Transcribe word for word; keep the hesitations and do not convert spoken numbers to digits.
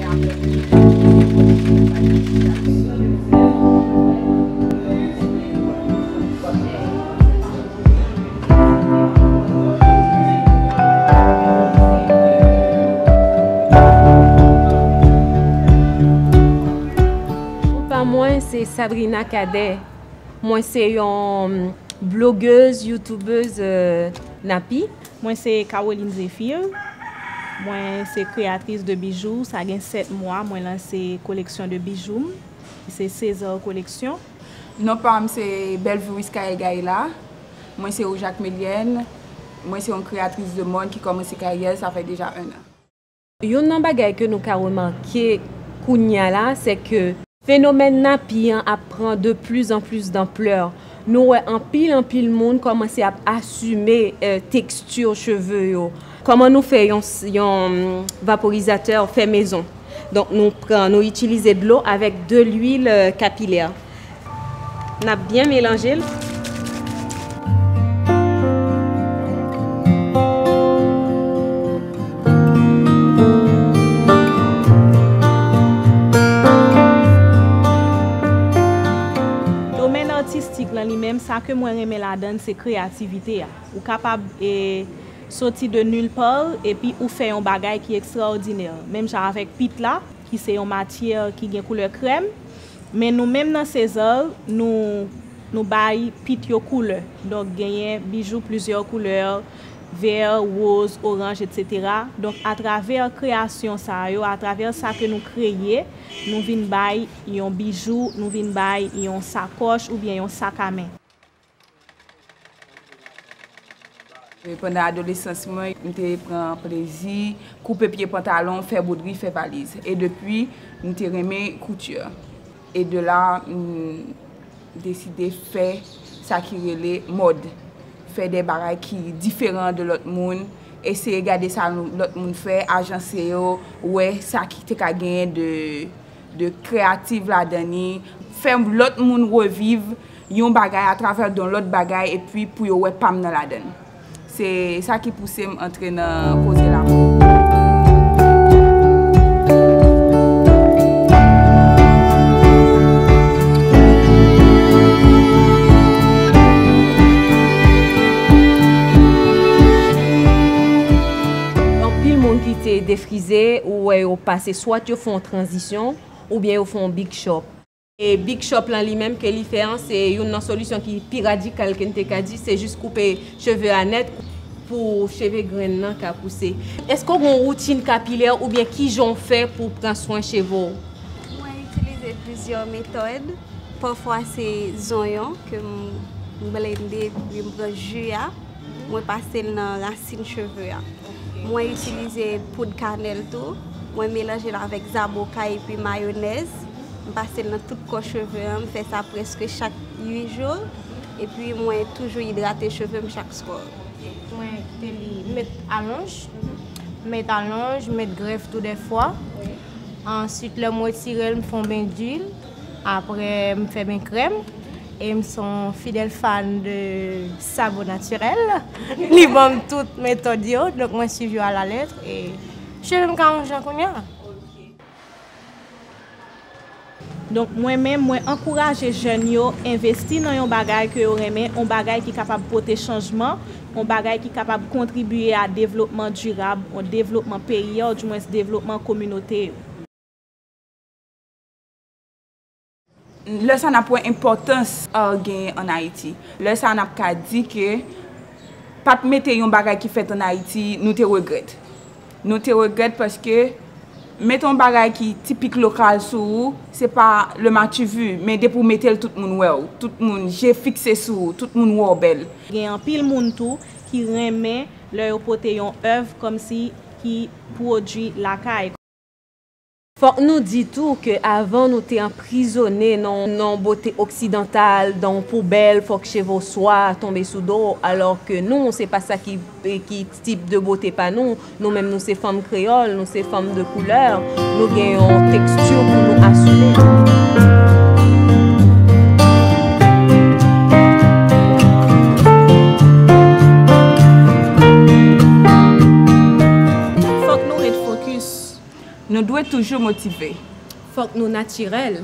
Pa mwen, se Sabrina Cadet. Mwen se yon blogèz, youtubèz, euh, napi. Mwen se Caroline Zéphir. Mwen se kreyatris de bijou. Sa gen sèt mwa mwen lanse koleksyon de bijou m. Se César Collection. Non pa m se Bellevue Wiscaye Gaëla. Mwen se Rouge ak Melyène. Mwen se yon kreyatris de mòd ki kòmanse karyè l, sa fè deja en an. Youn nan bagay ke nou ka remake kounya la, se ke fenomèn napi an ap pran de plus en plus d'ampleur. Nou wè anpil, anpil moun kòmanse ap asime, eh, teksti cheve yo. Kòman nou fè yon, yon vaporizatè fè mezon? Donk, nou pran, nou itilize dlo avèk de lwil, eh, kapilè. N ap byen melanje l. Domèn atistik lan li menm, sa ke mwen renmen ladan l, se kreyativite a. Ou kapab, e, soti de nulle part, epi ou fè yon bagay ki ekstraòdinè. Menm jan avèk pit la, ki se yon matyè ki gen koulè krèm, men nou menm nan César, nou, nou bay pit yo koulè. Donk, genyen bijou plizyè koulè, vè, woz, oranj, etsetera. Donk, atravè kreyasyon sa yo, atravè sa ke nou kreye, nou vin bay yon bijou, nou vin bay yon sakòch oubyen yon sak a men. Pandan adolesans mwen, m te pran plezi koupe pye pantalon, fè bwodri, fè valiz. E depi, m te renmen kouti. E de la, m deside fè sa ki rele mòd. Fè de bagay ki diferan de lòt moun. Eseye gade sa nou, lòt moun fè, ajanse yo, wè sa ki te ka genyen de de kreyatif ladan li, fè lòt moun reviv yon bagay atravè yon lòt bagay, epi pou yo wè pa m nan ladan l. Se sa ki pouse m antre nan koze lamò. Anpil moun ki te defrize, ou wè yo pase, swat yo fè yon tranzisyon, oubyen yo fè yon big chop. E big chop lan li menm ke li fè an, se youn nan solisyon ki pi radikal ke n te ka di, se jis koupe cheve a nèt pou cheve grenn nan ka pouse. Èske w gen yon woutin kapilè oubyen kijan w fè pou w pran swen cheve w? Mwen itilize plizyè metòd. Pafwa se zonyon ke m blende epi m pran ji a. Mwen pase l nan rasin cheve a. Mwen itilize poud kanèl tou. Mwen melanje l avèk zaboka epi mayonèz. M pase l nan tout kò cheve an. M fè sa prèske chak uit jou. Epi mwen toujou idrate cheve m chak swa. Mwen kite li met alonj. Met alonj, met grèf tou dèfwa. Answit, lè m retire l, m fè yon ben diwil. Apre, m fè ben krèm. E m se yon fidèl fan de Sabo Naturel. Li ban m tout metòd yo, donk mwen swiv yo alalèt. E cheve m ka yon jan kounye a. Donk, mwen menm, mwen ankouraje jèn yo envesti nan yon bagay ke yo renmen, yon bagay ki kapab pote chanjman, yon bagay ki kapab kontribiye a devlopman dirab, yon devlopman peyi a, oudimwens devlopman kominote yo. Lè sa n ap wè enpòtans art genyen ann Ayiti. Lè sa n ap ka di ke pa t mete yon bagay ki fèt ann Ayiti, nou te regrèt. Nou te regrèt paske mete yon bagay ki tipik lokal sou ou, se pa le m'as-tu vu, men depi w mete l, tout moun wè w, tout moun je fikse sou ou, tout moun wè w bèl. Gen anpil moun tou ki renmen lè yo pote yon èv kòmsi ki pwodui lakay. Fòk nou di tou ke avan nou te anprizone nan, nan bote oksidantal, dan yon poubèl, fòk cheve w swa tonbe sou do w, alò ke nou, se pa sa ki, ki tip de bote pa nou. Nou menm, nou se fanm kreyòl, nou se fanm de koulè, nou gen yon teksti pou nou asime. Fòk nou ret fokis. Nou dwe toujou motive. Fòk nou natirèl.